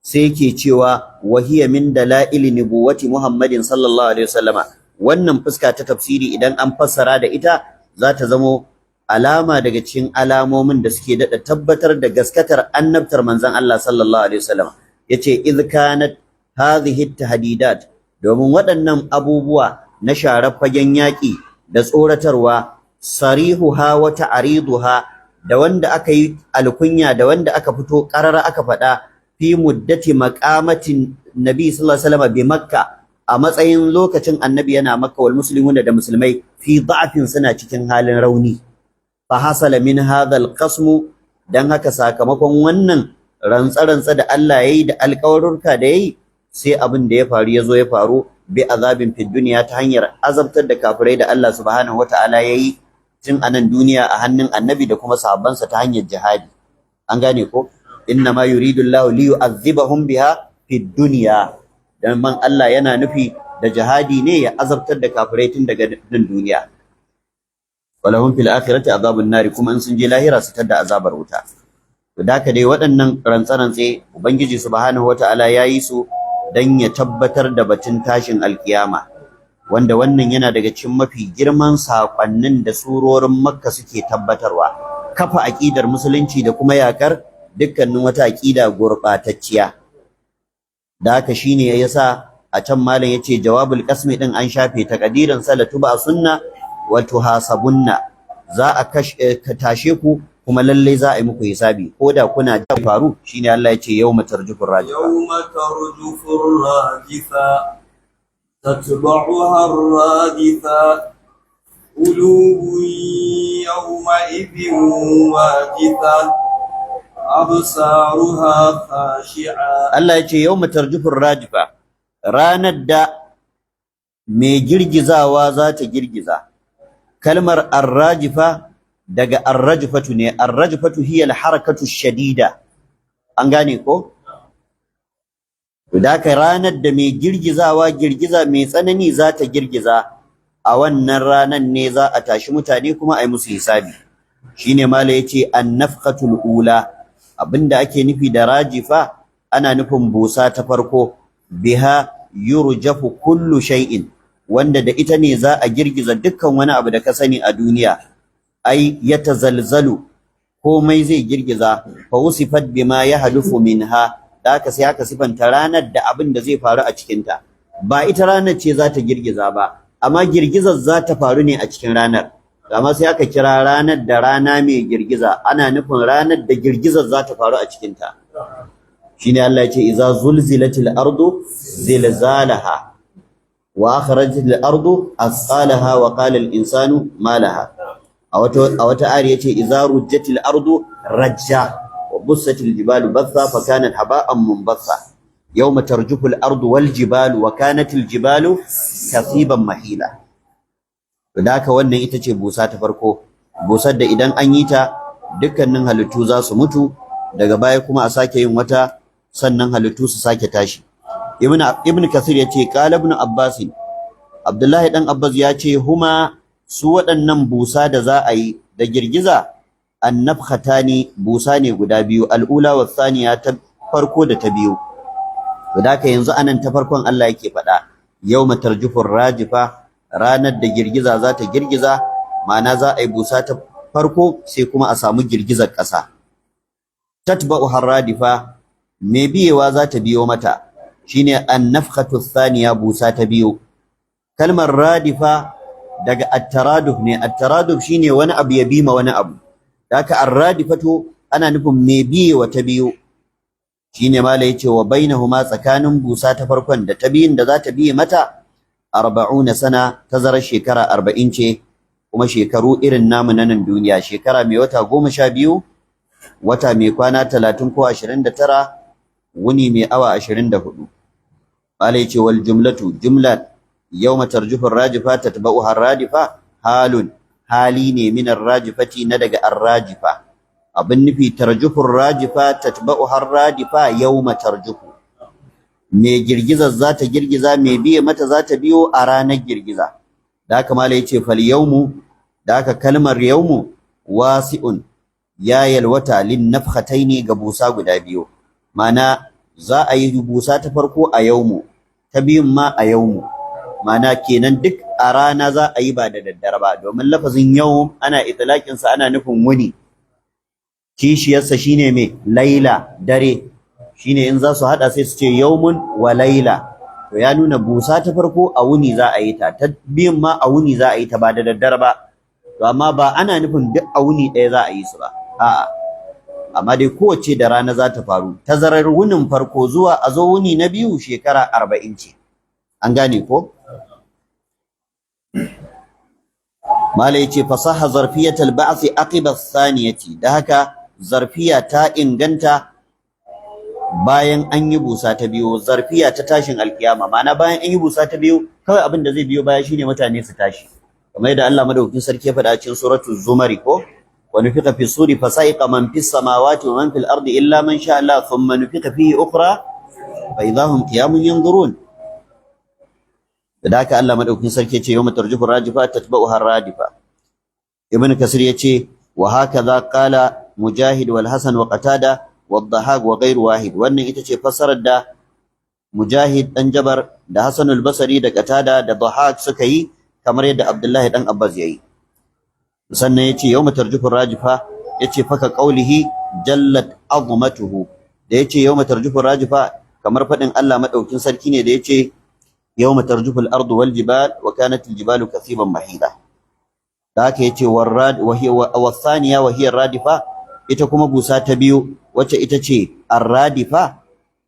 sai yake cewa wahiya min dalaili nubuwati Muhammadin sallallahu alaihi wasallama. Wannan fuska ta tafsiri, idan an fassara da ita, za ta zamo alama daga cikin alamomin da suke daɗa tabbatar da gaskatar annabtar manzon Allah sallallahu alaihi wasallam. Yace idh kanat hadhihi tahdidat, domin waɗannan abubuwa na sharar fagen yaƙi da tsoratarwa, sarihuha wa ta'riduha, da wanda aka yi alkunya da wanda aka fito ƙarara aka faɗa, fi muddati maqamatin nabi sallallahu alaihi wasallam bi Makka, a matsayin lokacin annabi yana Makka, wal muslimuna, da musulmai, fi da'afin, suna cikin halin rauni. Fa hasala min hadha al qasmu, dan haka sakamakon wannan rantsa-rantsa da Allah yayi da alƙawarurka da yayi, sai abin da ya faru ya zo ya faru, bi azabin fid dunya, ta hanyar azabtar da kafirai da Allah subhanahu wataala yayi tun a nan duniya a hannun annabi da kuma sahabbansa ta hanyar jihadi, an gane ko? Inna ma yuridu Allahu li yu'adhibahum biha fid dunya, dan man Allah yana nufi da jihadi ne ya azabtar da kafirai tun daga nan duniya. Walahum fil akhirati azabun nari, kuma in sun je lahira su tadda azabar wuta. To da haka dai waɗannan rantsa-rantse Ubangiji subhanahu wataala ya yi su dan ya tabbatar da batun tashin alkiyama, wanda wannan yana daga cikin mafi girman saƙonnin da surorin Makka suke tabbatarwa: kafa aƙidar musulunci da kuma yakar dukkanin wata aƙida gurɓatacciya. Da haka shine yasa a can malam yace jawabul qasmi din an shafe, takadirin sa latub'asunna wa tuhasabunna, za a tashe ku kuma lalle za a yi muku hisabi ko da kuna faru. Shine Allah yace yawma tarjufur rajifa. يوم ترجف الراجفة تتبعها الرادفة قلوب يومئذ واجفة أبصارها خاشعة. Allah yace yawma tarjufur rajifa, ranar da mai girgizawa za ta girgiza. Kalmar arrajifa daga arrajfatu ne. Arrajfatu hiya alharakatu shadida, an gane ko? To da haka ranar da mai girgizawa girgiza mai tsanani za ta girgiza. A wannan ranan ne za a tashi mutane kuma a yi musu hisabi. Shine mala yace an-nafkhatul ula, abinda ake nufi da rajifa ana nufin busa ta farko, biha yurjafu kullu shay'in, wanda da ita ne za a girgiza dukkan wani abu da ka sani a duniya. Ai yatazalzalu, komai zai girgiza. Fa wusifat bima yahlufu minha, da haka sai aka sifanta ranar da abin da zai faru a cikinta. Ba ita ranar ce za ta girgiza ba, amma girgizar za ta faru ne a cikin ranar. Amma sai aka kira ranar da rana mai girgiza, ana nufin ranar da girgizar za ta faru a cikinta. Shine Allah ya ce iza zulzilatil ardu zilzalaha wa akhrajatil ardu asqalaha wa qala al insanu ma laha. A wata ayar yace iza rujjatil ardu rajja wa bussatil jibalu batha fa kanat haba'an munbatha, yawma tarjufu al ardu wal jibalu wa kanatil jibalu kasiban mahila. To da haka wannan ita ce busa ta farko, busar da idan an yi ta dukkanin halittu za su mutu, daga baya kuma a sake yin wata, sannan halittu su sake tashi. Ibn Kasir yace qala Ibn Abbas, Abdullahi dan Abbas ya ce huma, su waɗannan busa da za a yi da girgiza, annafkhatani, busa ne guda biyu, al'ula wa thaniya, ta farko da ta biyu. To da haka yanzu anan ta farkon Allah yake faɗa, yawma tarjufur rajifa, ranar da girgiza za ta girgiza, ma'ana za a yi busa ta farko sai kuma a samu girgizar ƙasa. Tatba'u harradifa, me biyewa za ta biyo mata, shine annafkhatu thaniya, busa ta biyu. Kalmar radifa daga at-taraduf ne. At-taraduf shine wani abu ya bima wani abu. Haka ar-radifatu ana nufin me biyewa ta biyu. Shine mala yace wa bainahuma, tsakanin busa ta farkon da ta biyun da za ta biye mata, 40 sana, tazarar shekara 40 ce, kuma shekaru irin namu na nan duniya, shekara mai wata 12, wata mai kwana 30 ko 29, wuni mai awa 24. Mala yace wal jumlatu, jumla yawma tarjufu rajifa tatba'uha radifa, halun, hali ne, min rajifati, na daga arrajifa. Abin nufi tarjufu rajifa tatba'uha radifa yawma tarjufu, mai girgizar za ta girgiza, mai biye mata za ta biyo a ranar girgiza. Da haka mala yace fal yawmu, da haka kalmar yawmu wasi'un, ya yalwata, lin nafkhataini, ga busa guda biyu. Ma'ana za a yi busa ta farko a yawmu, ta biyun ma a yawmu, ma'ana kenan duk a rana za a yi ba da daddare ba, domin lafazin yawm ana itlaqin sa ana nufin wuni. Kishiyarsa shine me? Laila, dare. Shine in za su hada sai su ce yawmun wa laila. To ya nuna busa ta farko a wuni za a yi ta, ta biyun ma a wuni za a yi ta, ba da daddare ba. To amma ba ana nufin duk a wuni ɗaya za a yi su ba, a'a, amma dai kowace da rana za ta faru. Tazarar wunin farko zuwa a zo wuni na biyu shekara 40 ce. An gane ko? Mala yace fasaha zarfiyatul ba'th aqiba thaniyati, da haka zarfiya ta inganta bayan an yi busa ta biyu, zarfiya ta tashin alkiyama. Ma'ana bayan an yi busa ta biyu kawai abin da zai biyo baya shine mutane su tashi, kamar yadda Allah madaukakin sarki ya faɗa cikin suratul zumari ko wa nufiqa fi suri fasaiqa man fis samawati wa man fil ardi illa man sha Allah, thumma nufiqa fihi ukhra fa idahum qiyamun yanzurun. Da haka Allah madaukakin sarki ya ce yawma tarjufu rajifa tatba'uha radifa. Ibn Kasir ya ce wa hakaza qala Mujahid wal Hasan wa Qatada wa Dhahak wa ghairu wahid. Wannan ita ce fassarar da Mujahid dan Jabar da Hasan al-Basri da Qatada da Dhahak suka yi, kamar yadda Abdullahi dan Abbas yayi. Sannan yace yawma tarjufu rajifa, yace faka qaulihi jallat azmatuhu, da yace yawma tarjufu rajifa kamar fadin Allah madaukin sarki ne da yace yawma tarjufu al-ardu wal jibal wa kanat al-jibalu kasiban mahila. Da haka yace warrad wa hiya wa thaniya wa hiya radifa, ita kuma busa ta biyu wacce ita ce ar-radifa,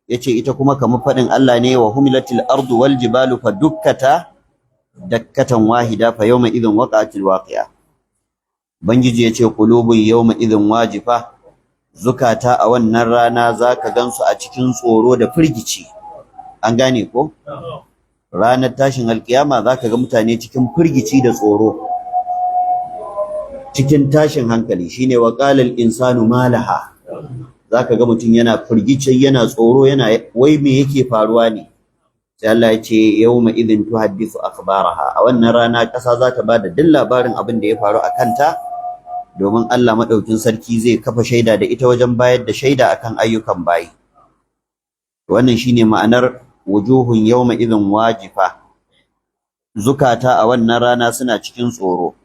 yace ita kuma kamar fadin Allah ne wa humilatil ardu wal jibalu fadukkata dakkatan wahida fa yawma idhin waqa'atil waqi'a. Bangiji yace qulubun yawma idhin wajifa, zukata a wannan rana zaka gansu a cikin tsoro da firgici. An gane ko? Ranar tashin alkiyama zaka ga mutane cikin firgici da tsoro, cikin tashin hankali. Shine wa qala al insanu malaha, zaka ga mutum yana firgici, yana tsoro, yana wai me yake faruwa ne. Sai Allah ya ce yawma idhin tuhaddithu akhbaraha, a wannan rana ƙasa za ta bada duk labarin abin da ya faru a kanta, domin Allah madaukin sarki zai kafa shaida da ita wajen bayar da shaida akan ayyukan bayi. Wannan shine ma'anar wujuhun yawma idhin wajifa, zukata a wannan rana suna cikin tsoro.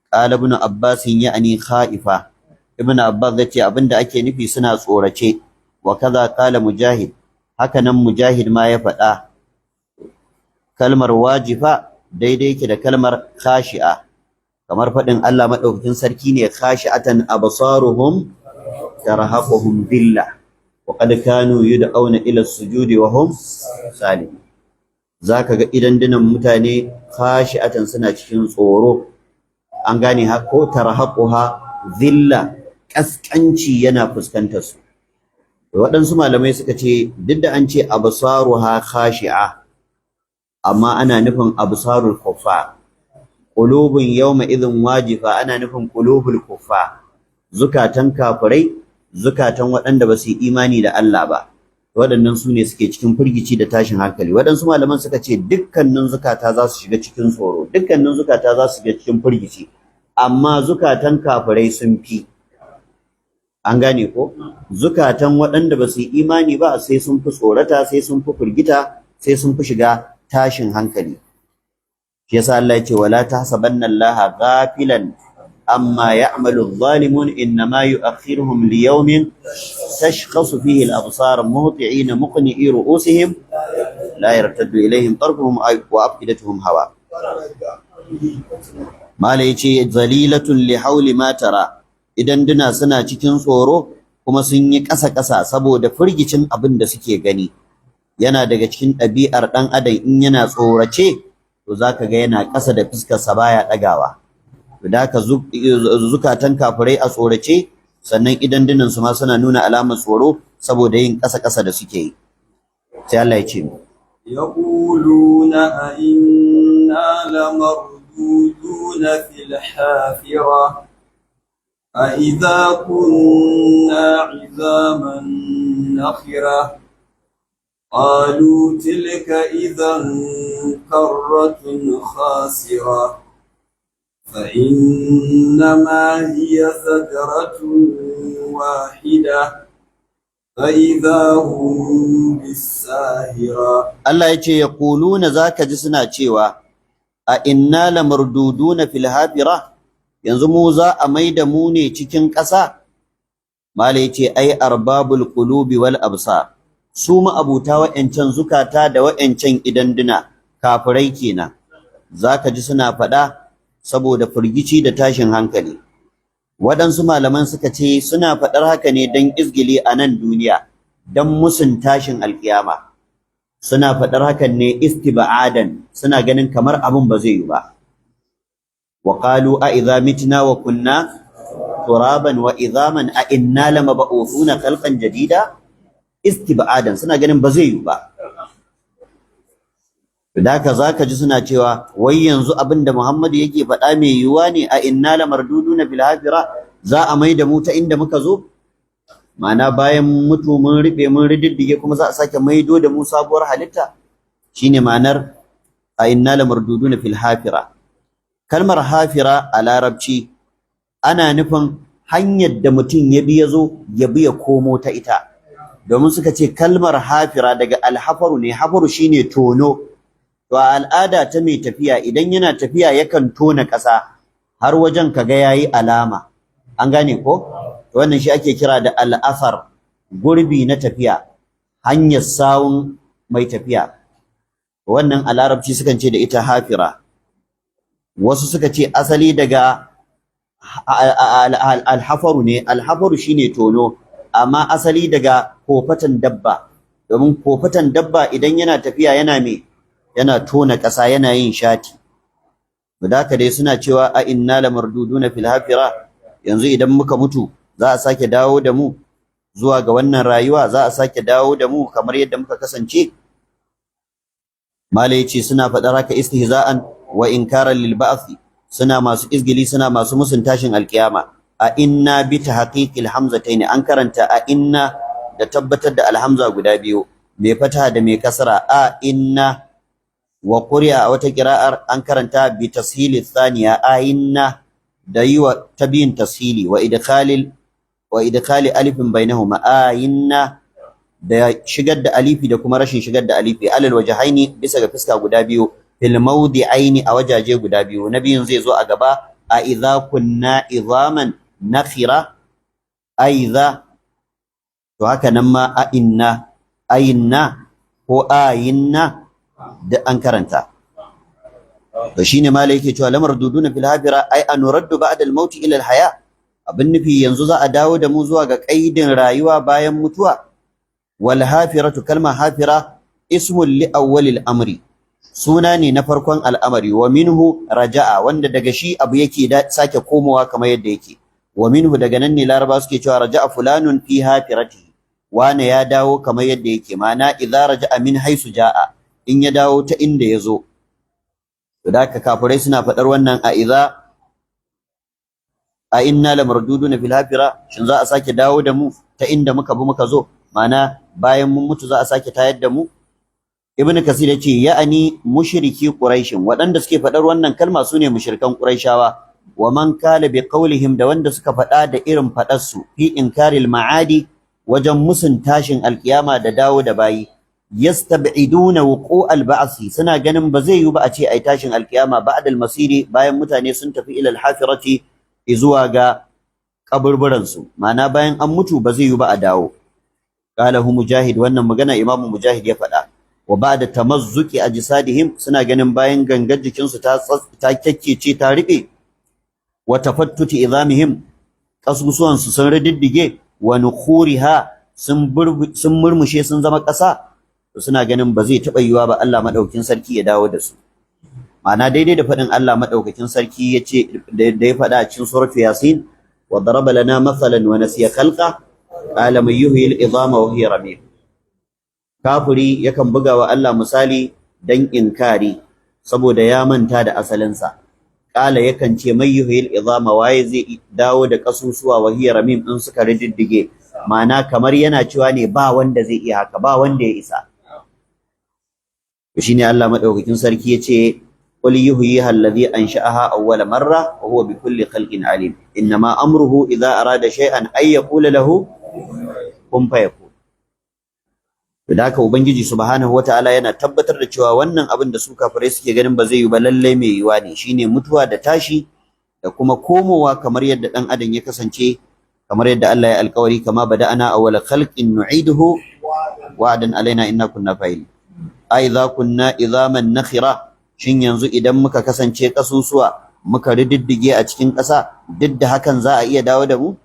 Qala Ibn Abbas ya'ni khaifa, Ibn Abbas yace abinda ake nufi suna tsorace. Wa kaza qala Mujahid, haka nan Mujahid ma ya faɗa kalmar wajifa daidai yake da kalmar khashi'a, kamar faɗin Allah madaukakin sarki ne khashi'atan absaruhum tarhaquhum dhillah wa qad kanu yud'auna ila as-sujudi wa hum salimun. Zaka ga idan dinan mutane khashi'atan suna cikin tsoro, an gane ha ko tarhaquha dhilla, kaskanci yana fuskantar su. Waɗansu malamai suka ce duk da an ce absaruha khashi'a, amma ana nufin absarul kuffar. Qulubun yawma idhin wajifa ana nufin qulubul kuffar, zukatan kafirai, zukatan waɗanda ba su yi imani da Allah ba, waɗannan su ne suke cikin firgici da tashin hankali. Waɗansu malaman suka ce dukkanin zukata za su shiga cikin tsoro, dukkanin zukata za su shiga cikin firgici, amma zukatan kafirai sun fi. An gane ko? Zukatan waɗanda ba su yi imani ba sai sun fi tsorata, sai sun fi firgita, sai sun fi shiga tashin hankali. Shi yasa Allah ya ce wala tahsabanna Allaha ghafilan amma ya'malu adh-dhalimun innama yu'akhiruhum liyawmin tashkhasu fihi al-absar muhti'ina muqni'i ru'usihim la yartaddu ilayhim tarfuhum wa afidatuhum hawa. Mala yace zalilatun li hawli ma tara, idan duna suna cikin tsoro kuma sun yi ƙasa-ƙasa saboda firgicin abin da suke gani. Yana daga cikin ɗabi'ar ɗan adam in yana tsorace to zaka ga yana ƙasa da fuskarsa baya ɗagawa. To da haka zukatan kafirai a tsorace, sannan idan dunan su ma suna nuna alamar tsoro saboda yin ƙasa-ƙasa da suke yi. Sai Allah ya ce mu يقولون أئنا لمردودون في الحافرة أإذا كنا عظاما نخرة قالوا تلك إذا كرة خاسرة فإنما هي زجرة واحدة فإذا هم بالساهرة. Allah ya ce yaquluna, zaka ji suna cewa a inna lamarduduna fil hafira, yanzu mu za a maida mu ne cikin ƙasa. Mala yace ai arbabul qulubi wal absar, su ma'abuta wa'ancan zukata da wa'ancan idanduna, kafirai kenan, zaka ji suna faɗa saboda firgici da tashin hankali. Waɗansu malaman suka ce suna faɗar haka ne don izgili a nan duniya, don musun tashin alkiyama. Suna faɗar hakan ne istiba'adan, suna ganin kamar abin ba zai yi ba. Wa qalu a idza mitna wa kunna turaban wa idhaman a inna lamab'uthuna khalqan jadida. Istiba'adan, suna ganin ba zai yi ba. Da haka zaka ji suna cewa wai yanzu abin da Muhammadu yake faɗa mai yiwuwa ne? A inna lamarduduna fil hafira, za a mai da mu ta inda muka zo? Ma'ana bayan mutu mun riɓe mun rididdige, kuma za a sake maido da mu sabuwar halitta? Shine ma'anar a inna lamarduduna fil hafira. Kalmar hafira a larabci ana nufin hanyar da mutum ya bi ya zo, ya bi ya komo ta ita. Domin suka ce kalmar hafira daga alhafaru ne, hafaru shine tono. To a al'ada ta mai tafiya, idan yana tafiya yakan tona ƙasa har wajen kaga yayi alama. An gane ko? Wannan shi ake kira da al'athar, gurbi na tafiya, hanyar sawun mai tafiya. Wannan a larabci sukan ce da ita hafira. Wasu suka ce asali daga alhafaru ne, alhafaru shine tono, amma asali daga kofatan dabba, domin kofatan dabba idan yana tafiya yana me yana tona ƙasa, yana yin shati. Da haka dai suna cewa a inna lamarduduna fil hafira, yanzu idan muka mutu za a sake dawo da mu zuwa ga wannan rayuwa? Za a sake dawo da mu kamar yadda muka kasance? Mala yace suna faɗar haka istihza'an wa inkaran lil ba'th, suna masu izgili, suna masu musun tashin alkiyama. A inna bi tahqiqil hamzatayn, an karanta a inna da tabbatar da alhamza guda biyu, mai fataha da mai kasra, a inna. Wa quri'a, a wata qira'ar an karanta bi tashili thaniya, ayinna, da yi wa tabiyin tashili, wa idkhali alifin bainahuma, ayinna, da shigar da alifi da kuma rashin shigar da alifi, alal wajhaini, bisa ga fuska guda biyu, fil mawdi'aini, a wajaje guda biyu. Na biyun zai zo a gaba, a idza kunna idhaman nakhira aiza. To haka nan ma a inna, ayinna ko ayinna da an karanta. To shine malai yake cewa lamar duduna fil hafira, ay anuraddu ba'da al maut ila al haya. Abin nufi, yanzu za a dawo da mu zuwa ga kaidin rayuwa bayan mutuwa. Wal hafiratu, kalma hafira, ismun li awwalil amri, suna ne na farkon al'amari. Wa minhu raja'a, wanda daga shi abu yake sake komowa kamar yadda yake. Wa minhu, daga nan ne Laraba suke cewa raja'a fulanun fi hafiratihi, wane ya dawo kamar yadda yake, ma'ana idza raja'a min haisu ja'a, in ya dawo ta inda ya zo. To da haka kafirai suna faɗar wannan, a idza a inna lamarduduna fil hafira, shin za a sake dawo da mu ta inda muka bi muka zo, ma'ana bayan mun mutu za a sake tayar da mu? Ibn Kasir ya ce ya'ani mushriki Quraishin, waɗanda suke faɗar wannan kalma sune mushrikan Quraishawa, wa man kala bi qawlihim, da wanda suka faɗa da irin faɗar su, fi inkaril ma'adi, wajen musun tashin alkiyama da dawo da bayi. Yastab'iduna wuqu'al ba'si, suna ganin ba zai yi ba a ce ai tashin alkiyama, ba'da al-masiri, bayan mutane sun tafi, ila al-hafirati, zuwa ga kaburburan su, ma'ana bayan an mutu ba zai yi ba a dawo. Qala hu Mujahid, wannan magana Imamu Mujahid ya faɗa. Wa ba'da tamazzuqi ajsadihim, suna ganin bayan gangar jikinsu ta kyakkece ta riɓe, wa tafattuti idamihim, kasusuwan su sun rididdige, wa nukhuriha, sun murmushe sun zama ƙasa, suna ganin ba zai taɓa yiwa ba Allah madaukakin sarki ya dawo da su. Ma'ana daidai da faɗin Allah madaukakin sarki yace da ya faɗa a cikin suratu Yasin, wa daraba lana mathalan wa nasiya khalqa qala man yuhyi al-idama wa hiya ramim. Kafiri yakan buga wa Allah misali dan inkari saboda ya manta da asalinsa. Kala, yakan ce, may yuhyil idama, waye zai dawo da kasusuwa, wa hiya ramim, in suka rididdige? Ma'ana kamar yana cewa ne ba wanda zai iya haka, ba wanda ya isa. To shine Allah madaukakin sarki yace qul yuhyiha alladhi ansha'aha awwala marra wa huwa bikulli khalqin alim, innama amruhu idza arada shay'an ay yaqula lahu kun fayakun. Da haka Ubangiji subhanahu wataala yana tabbatar da cewa wannan abin da su kafirai suke ganin ba zai yi ba, lalle mai yiwa ne, shine mutuwa da tashi da kuma komowa kamar yadda dan adam ya kasance, kamar yadda Allah ya alkawari, kama bada'ana awwala khalqin nu'iduhu wa'dan alaina inna kunna fa'il. Ai idza kunna idhaman nakhira, shin yanzu idan muka kasance kasusuwa muka rididdige a cikin ƙasa, duk da hakan za a iya dawo da mu?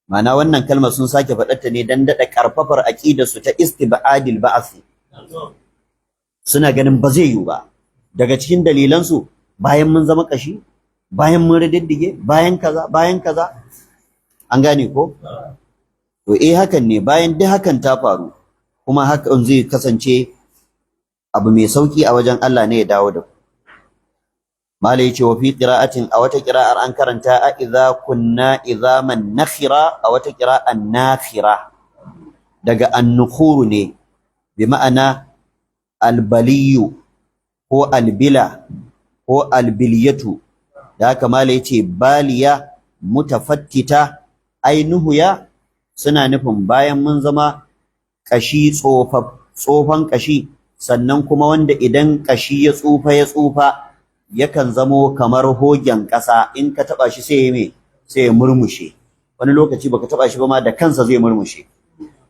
Ma'ana wannan kalmar sun sake faɗarta ne don daɗa ƙarfafar aƙidarsu ta istibadil ba'asi. Suna ganin ba zai yiwu ba. Daga cikin dalilansu, bayan mun zama ƙashi, bayan mun rididdige, bayan kaza, bayan kaza. An gane ko? To eh, hakan ne, bayan duk hakan ta faru, kuma hakan zai kasance abu mai sauki a wajen Allah ne ya dawo da ku. Malai yace wa fi qira'atin, a wata qira'ar an karanta a idza kunna idhaman nakhira, a wata qira'an nakhira, daga an-nukhuru ne, bi ma'ana albaliyu ko albila ko albiliyatu. Da haka malai yace baliya mutafattita, ainuhu ya suna nufin bayan mun zama kashi, tsofan kashi, sannan kuma wanda idan kashi ya tsufa ya tsufa yakan zamo kamar hogen ƙasa, in ka taɓa shi sai ya me sai ya murmushe. Wani lokaci baka taɓa shi ba ma, da kansa zai murmushe.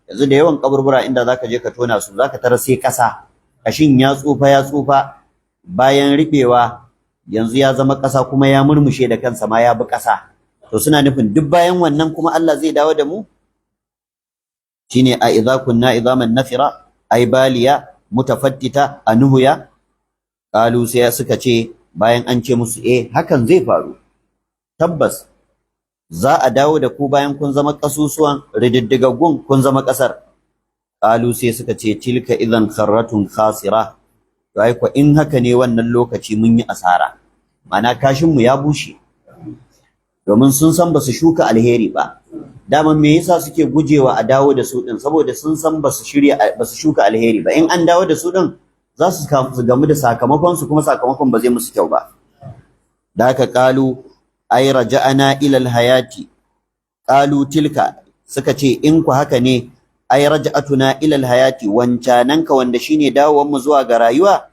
Yanzu da yawan kaburbura inda zaka je ka tona su, zaka tarar sai ƙasa, kashin ya tsufa ya tsufa, bayan riɓewa yanzu ya zama ƙasa, kuma ya murmushe da kansa ma ya bi ƙasa. To suna nufin duk bayan wannan kuma Allah zai dawo da mu. Shine a idza kunna idhaman nakhira, ay baliya mutafattita anuhuya. Qalu, sai suka ce bayan an ce musu eh, hakan zai faru, tabbas za a dawo da ku bayan kun zama kasusuwan rididdigaggun, kun zama kasar. Qalu, sai suka ce tilka idan kharratun khasira, to ai ko in haka ne wannan lokaci mun yi asara, ma'ana kashin mu ya bushe. Domin sun san basu shuka alheri ba. Daman me yasa suke gujewa a dawo da su din? Saboda sun san basu shirya, basu shuka alheri ba. In an dawo da su din, Za su gamu da sakamakon su, kuma sakamakon ba zai musu kyau ba. Da haka qalu ay raja'ana ila alhayati, qalu tilka, suka ce in ku haka ne, ay raja'atuna ila alhayati, wancananka wanda shine dawowar mu zuwa ga rayuwa,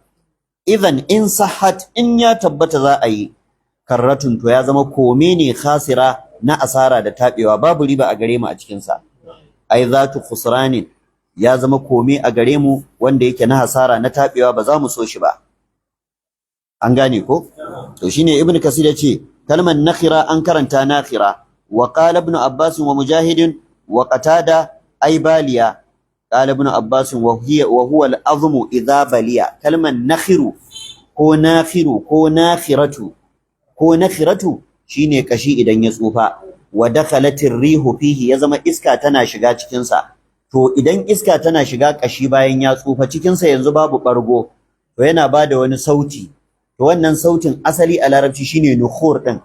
idan in sahhat, in ya tabbata za a yi, karratun, to ya zama kome ne, khasira, na asara da tabewa, babu riba a gare mu a cikin sa. Ai zatu khusranin, ya zama kome a gare mu wanda yake na hasara, na tabewa, ba za mu so shi ba. An gane ko? To shine Ibnu Kasir yace kalmar nakhira an karanta nakhira. Wa qala Ibn Abbas wa Mujahid wa Qatada ay baliya. Qala Ibn Abbas wa hiya wa huwa al-azmu idha baliya. Kalmar nakhiru ko nakhiru ko nakhiratu ko nakhiratu shine kashi idan ya tsufa, wa dakhalatir rihu fihi, ya zama iska tana shiga cikin sa. To idan iska tana shiga kashi bayan ya tsufa, cikin sa yanzu babu bargo, to yana bada wani sauti. To wannan sautin asali a Larabci shine nukhur din.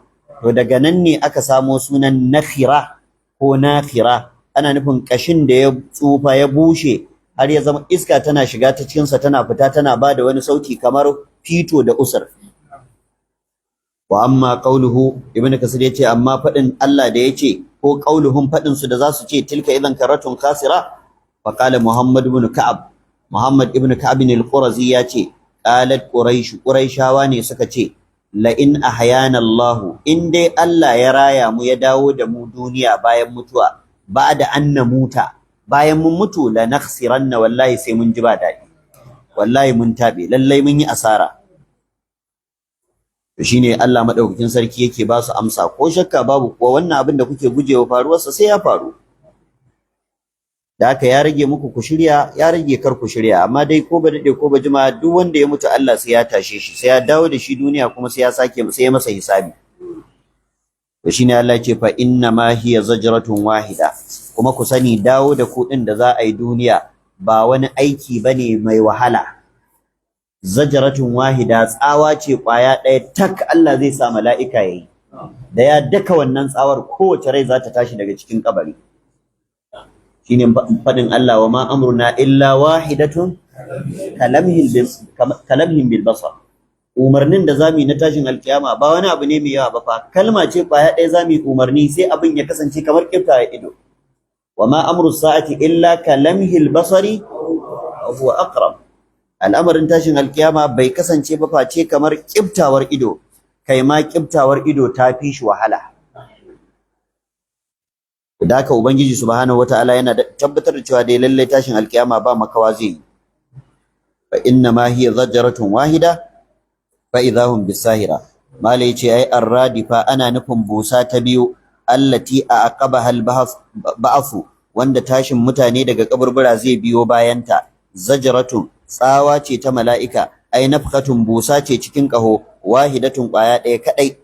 To daga nan ne aka samo sunan nakhira ko nakhira, ana nufin kashin da ya tsufa ya bushe har ya zama iska tana shiga ta cikin sa tana fita, tana bada wani sauti kamar fito da usur. Wa amma qauluhu, Ibnu Kasir yace amma fadin Allah da yace, ko qauluhum, fadin su da zasu ce tilka idan karatun khasira, fa qala Muhammad ibn Ka'ab, Muhammad ibn Ka'ab al-Qurazi yace qalat Quraish, Quraishawa ne suka ce la in ahyana Allah, in dai Allah ya raya mu ya dawo da mu duniya bayan mutuwa, ba'da an namuta, bayan mun mutu, la nakhsiranna, wallahi sai mun ji ba dadi, wallahi mun tabe, lallai mun yi asara. To shine Allah madaukakin sarki yake ba su amsa, ko shakka babu kuwa wannan abin da kuke gujewa faruwarsa sai ya faru. Da haka ya rage muku ku shirya, ya rage kar ku shirya, amma dai ko ba dade ko ba jima, duk wanda ya mutu Allah sai ya tashe shi, sai ya dawo da shi duniya, kuma sai ya sake sai ya masa hisabi. To shine Allah ya ce fa inna ma hiya zajratun wahida. Kuma ku sani dawo da ku din da za a yi duniya ba wani aiki bane mai wahala. Zajratun wahida, tsawa ce kwaya ɗaya tak Allah zai sa mala'ika yayi. Da ya daka wannan tsawar, kowace rai za ta tashi daga cikin kabari. Shine fadin Allah wa ma amruna illa wahidatun kalamhin bil basar. Umarnin da zamu yi na tashin alkiyama ba wani abu ne mai yawa ba fa, kalma ce kwaya ɗaya zamu yi umarni sai abin ya kasance kamar kifta ido. Wa ma amru sa'ati illa kalamhil basari wa huwa aqrab. Al'amarin tashin alkiyama bai kasance ba face kamar kiftawar ido, kai ma kiftawar ido ta fi shi wahala. Da haka Ubangiji subhanahu wataala yana tabbatar da cewa dai lallai tashin alkiyama ba makawa zai yi. Fa inna ma hiya zajratun wahida fa idahum bisahira. Mala yace ai arradifa, ana nufin busa ta biyu, allati aqabaha al-ba'th, wanda tashin mutane daga kaburbura zai biyo bayanta. Zajratun, tsawa ce ta mala'ika, ai nafkhatun, busa ce cikin kaho, wahidatun, kwaya ɗaya kadai.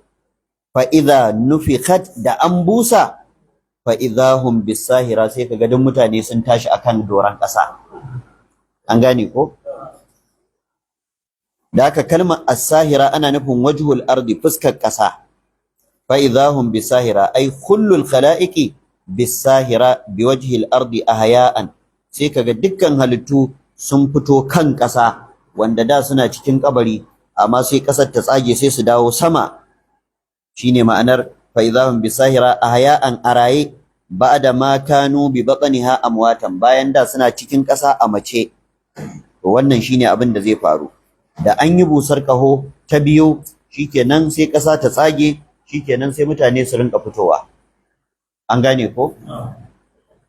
Fa idza nufikhat, da an busa, fa idahum bisahira, sai kaga duk mutane sun tashi akan doran ƙasa. An gane ko? Da haka kalmar as-sahira ana nufin wajhul ardi, fuskar ƙasa. Fa idahum bisahira ay kullul khalaiqi bisahira biwajhil ardi ahya'an, sai kaga dukkan halittu sun fito kan ƙasa, wanda da suna cikin kabari, amma sai ƙasar ta tsage sai su dawo sama. Shine ma'anar fa idahum bisahira ahya'an, araye, ba'da ma kanu bi batniha amwatan, bayan da suna cikin ƙasa a mace. To wannan shine abin da zai faru da an yi busar kaho ta biyu. Shikenan sai ƙasa ta tsage, shikenan sai mutane su rinka fitowa. An gane ko?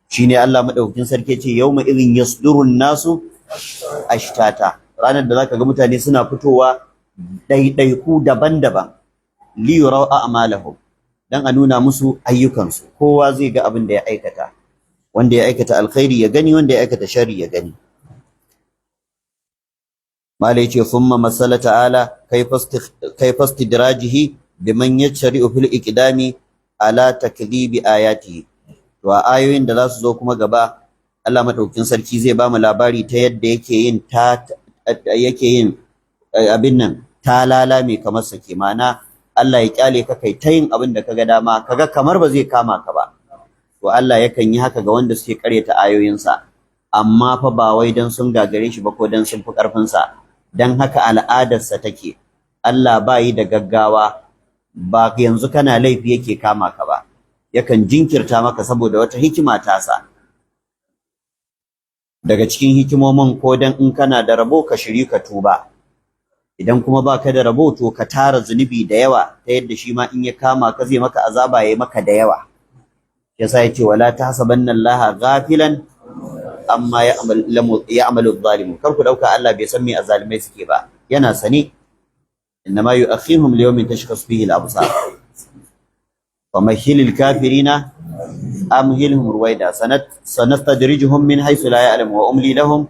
Shine Allah madaukakin sarki ce yawma idhin yasdurun nasu ashtata, ranar da zaka ga mutane suna fitowa ɗaiɗaiku daban-daban, li yuraw a'malahum, dan a nuna musu ayyukansu. Kowa zai ga abin da ya aikata, wanda ya aikata alkhairi ya gani, wanda ya aikata sharri ya gani. Mala yace thumma masala ta'ala kayfa istidrajihi biman yajri'u fil iqdami ala takdhibi ayatihi. To a ayoyin da zasu zo kuma gaba, Allah madaukakin sarki zai bamu labari ta yadda yake yin abin nan talala mai kamar sake, ma'ana Allah ya kyale ka kai ta yin abin da kaga dama, kaga kamar ba zai kama ka ba. To Allah yakan yi haka ga wanda suke karyata ayoyinsa, amma fa ba wai dan sun gagare shi ba ko dan sun fi karfin sa. Dan haka al'adarsa take. Allah ba yi da gaggawa, ba yanzu kana laifi yake kama ka ba, yakan jinkirta maka saboda wata hikima tasa. Daga cikin hikimomin, ko dan in kana da rabo ka shiri ka tuba, idan kuma baka da rabo to ka tara zunubi da yawa, ta yadda shi ma in ya kama ka zai maka azaba, yayi maka da yawa. Yasa yace: "Wala tahsabanna Allaha ghafilan amma ya'malu adh-dhalimun." Kar ku dauka Allah bai san me azzalimai suke ba, yana sane. Innama yu'akhiruhum liyawmin tashkhasu fihi al-absar. Famahhilil kafirina amhilhum ruwaida, sanat sanastadrijuhum min haythu la ya'lamu, wa umli lahum,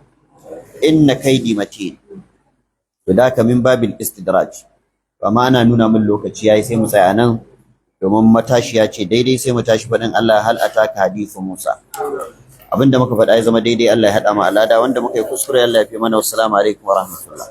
inna kaydi matin. To da ka min babil istidraj. Amma ana nuna min lokaci yayi, sai mu tsaya nan domin matashiya ce daidai, sai mu tashi faɗin Allah: "Hal ataka hadithu Musa?" Abinda muka faɗa ya zama daidai, Allah ya haɗa mu a lada. Wanda muka yi kuskure, Allah ya fi mana. Wassalamu alaikum wa rahmatullah.